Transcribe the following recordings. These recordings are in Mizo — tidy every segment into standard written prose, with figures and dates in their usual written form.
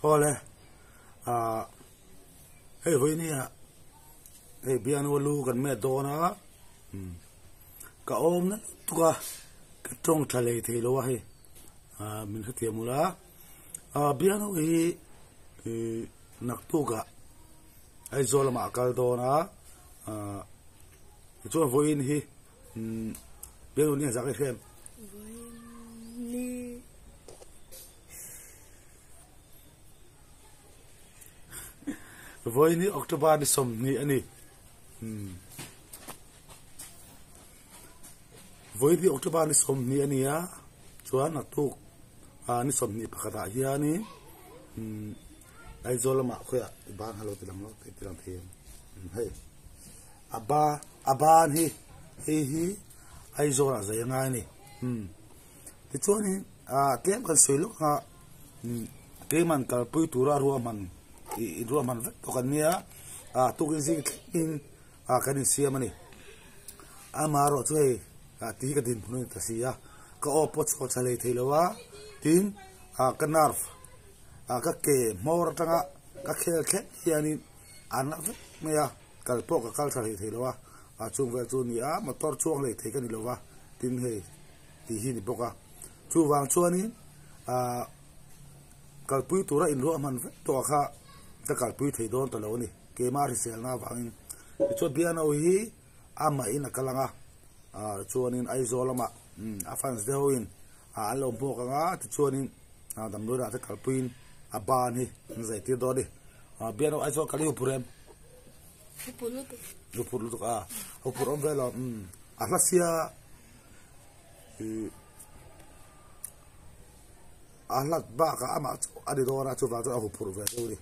Awle ah hei vawiin hi ah hei bianu a lu kan met dawn a ka awm na lutuk a ka tawng tha lei thei lo a hei ah min hrethiam ula ah bianu hi ih naktuk ah Aizawl lamah a kal dawn a ah tichuan vawiin hi umm bianu ni zah ka hria em? Vawiin hi October ni 20 a ni. Vawiin hi October ni 20 a ni a, chuan naktuk ni 21 ah hianin Aizawl lamah khawiah i ban halo ti lang lo ti lang thei em hei a ba a ban hi hei hi Aizawl ah zai a ngai a ni. Tichuanin ah tlem kan sawi lawk anga keiman kalpui tura ruahman ih ruahman vek tawh kan nia ah tukin zing thlengin ah kan insiam a ni amaherawh chu hei ah tih hi ka dinhmun a ni ta si a ka aw pawh chhuah tha hlei thei lo a tin ah ka nerve ah ka ke hmawr atanga ka khel thleng hianin a na vek mai a kal pawh ka kal tha hlei thei lo a ah chung vel chu a ni a motor chuang hlei thei ka ni lo va tin hei. tih hi a ni bawk a chuvang chuanin ahh kalpui tura inruahman vek tawh ah kha ka kalpui thei dawn ta lo a ni keimah hriselna avangin tichuan piano hi amahin a kal ang a ah chuanin Aizawl lamah a fans te hoin ah an lo hmuak ang a tichuanin ah damdawi ah te kalpuiin a ban hi an zai tir dawn a ni ah piano Aizawl kal hi huphurh em? Huphurh lutuk. Huphurh lutuk a huphurh awm vel a a hla sia. Ih a hlat bakah amah chu a ni dawn a chuvang chuan a huphurh ve deuh a ni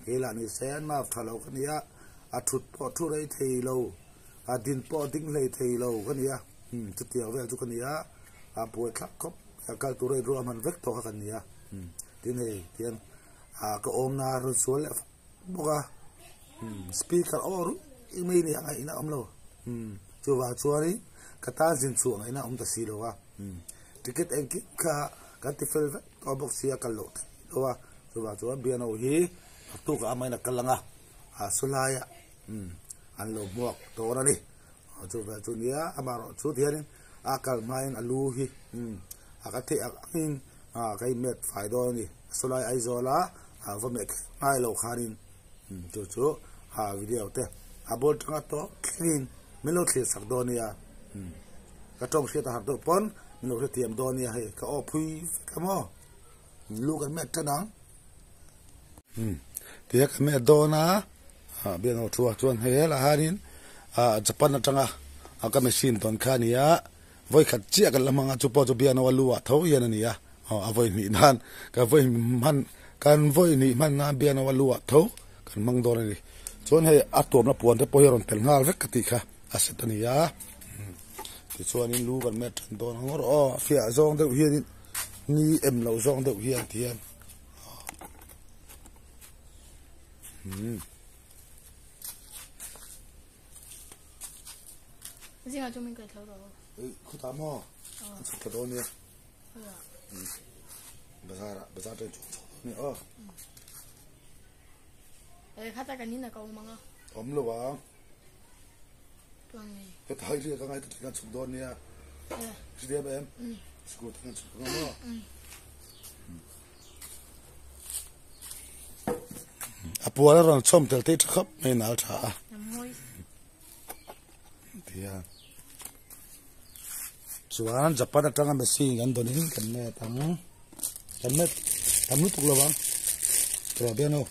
kei lah ni se an map tha lo ka ni a a thut pawh thu rei thei lo a din pawh ding hlei thei lo ka ni a chutiang vel chu ka ni a a buai thlak khawp a kal tur a inruah hman vek tawh kha kan ni a tin hei tihian ah ka awmna a rawn sual leh fak bawk a speaker aw ruih mai a ni a ngaihna a awm lo chuvang chuanin ka tan zin chhuah ngaihna a awm ta si lo a ticket engkim kha kan ti fel vek tawh bawk sia kal loh theih lo a chuvang chuan piano hi naktukah amahin a kal ang a ah sawlaiah an lo hmuak dawn a ni chuvang chu nia amaherawhchu tihianin a kal hmain a lu hi a ka theih ang angin ah ka inmet fai dawn a ni sawlai Aizawla ah va met ngai lo khanin chu chu ah video te a ball tanga tawp thlengin min lo thlir sak dawn nia ka tawng hriat a har deuh pawn min lo hrethiam dawn nia hei ka aw phui vek a maw lu kan met tan ang tia ka met dawn a ah biak ho thua chuan hei helaiah hianin ah Japan atanga a ka machine tawn kha a ni a. Vawi khat chiah kan la hmang a, chu pawh chu biakna a lu ah tho hian a ni a, aw a vawi hnih nan kan vawi hman kan vawi hnih hman nan biakna a lu ah tho kan hmang dawn a ni. Chuan hei a tuamna puan te pawh hi a rawn tel nghal vek ka tih kha a set a ni a, tichuanin lu kan met tan dawn ang rawh aw, a fiah zawng deuh hianin ni em loh zawng deuh hian ti hian. Zingah chu min kai tho rawh. Ei, khutah maw? An chhuk thla dawn nia. Bazar ah, bazar te chhuk chhuk dawn nia aw. Ei, khata kan in a ka awm ang a. Awm lo ang. Tuan ngei. Heta hai ria ka ngai ta kan chhuk dawn nia. Hriat em? School te kan chhuk ang maw? A pual a rawn chhawm tel teh tha khawp mai nal tha a. Tia. Chuan Japan atanga machine kan dawnin kan met ang. Kan met tam lutuk lo ang. Tura bian o.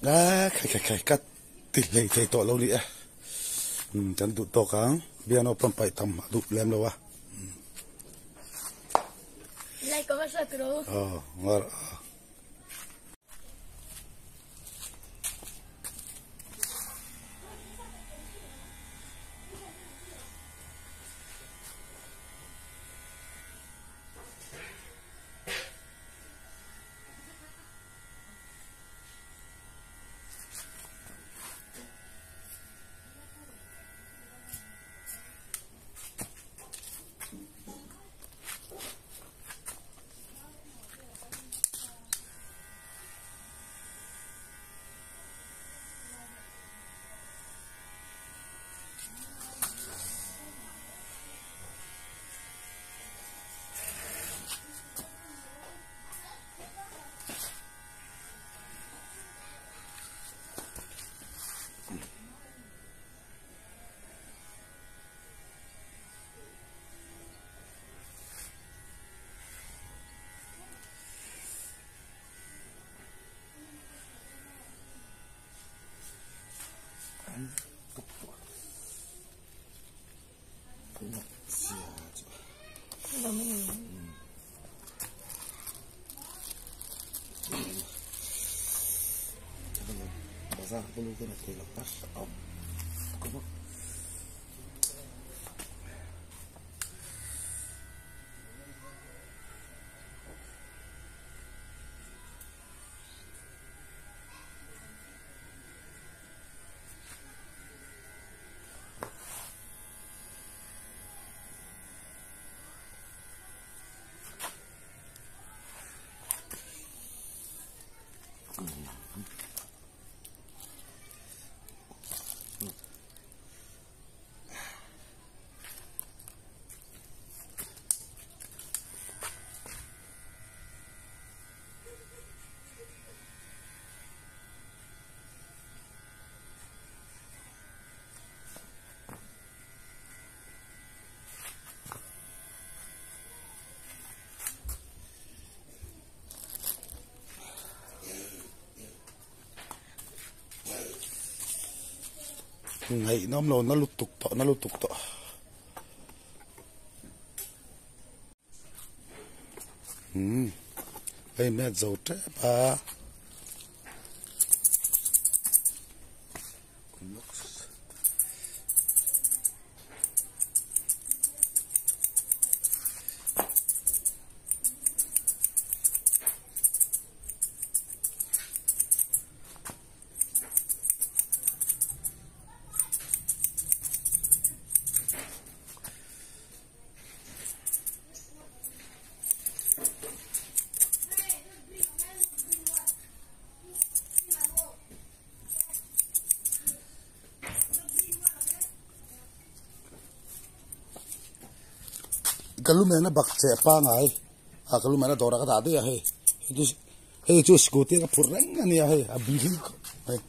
La khai khai khai ka ti hlei thei tawh lo ni e. Um kan duh tawk ang biano pawn paih tam a duh lem lo a. Like comment share tiro. Aw ngar. Bazar ka lu ka thei lo a Ngaihnawm lo na lutuk tawh na lutuk tawh. Hmm. Hei met zo tep a. Ka lu mena bak che pangai a ka lu mena dawrah ka dah daih a hei hei chu scooty ka phurh reng a nia hei a bih hei.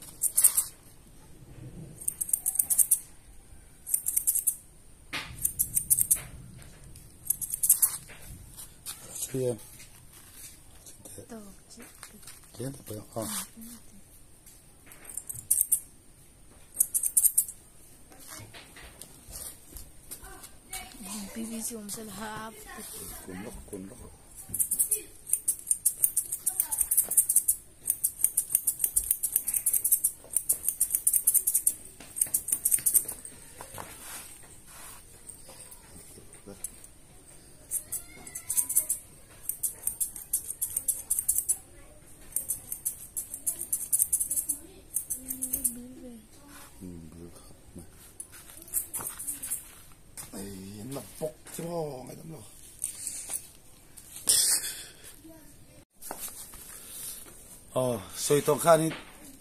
Aw sawi tawng khanin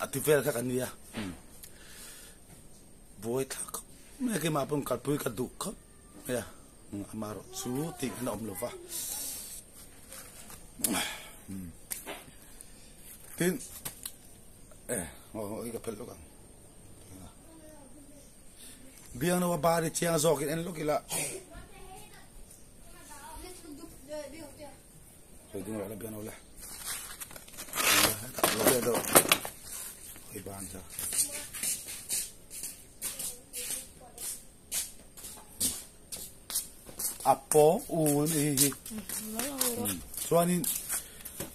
a ti vel kha kan nia buai thlak khawp mai a keimah pawh kalpui ka duh khawp mai a amaherawh chu tih khan a awm lo va tin e aw ka phelh lawk ang biang no a bar hi chiang zawkin en lawk ila. Hei ban kha. A pawng ul ni hi hi. Chuanin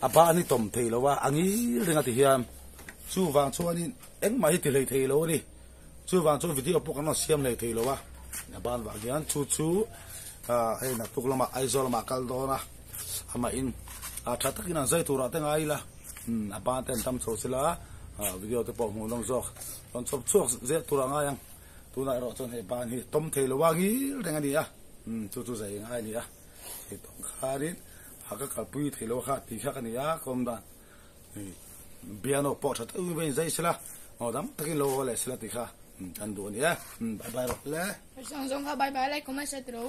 a ban hi tawm thei lo a, a ngil reng a ti hian. Chuvang chuanin engmah hi ti hlei thei lo a ni. Chuvang chuan video pawh kan rawn siam hlei thei lo a. A ban vang hian chu chu hei naktuk lamah Aizawl lamah a kal dawn a. Amah in tha takin an zai turah te ngai ila. A ban te an tam chho sila video te pawh hmuh nawm zawk. Rawn chhawp chhuak zel turah ngai ang. Tunah erawh chuan hei ban hi tawm thei lo a ngil reng a ni a, umm chu chu zai ngai a ni a, hei tawng khanin a ka kalpui thei lo kha tih kha ka ni a, ka awm dan hei piano pawh tha deuhin va inzai sela aw dam takin lo haw leh sela tih kha kan duh a ni e, umm bye bye rawh le. Zawng zawng kha bye bye like comment share tiro.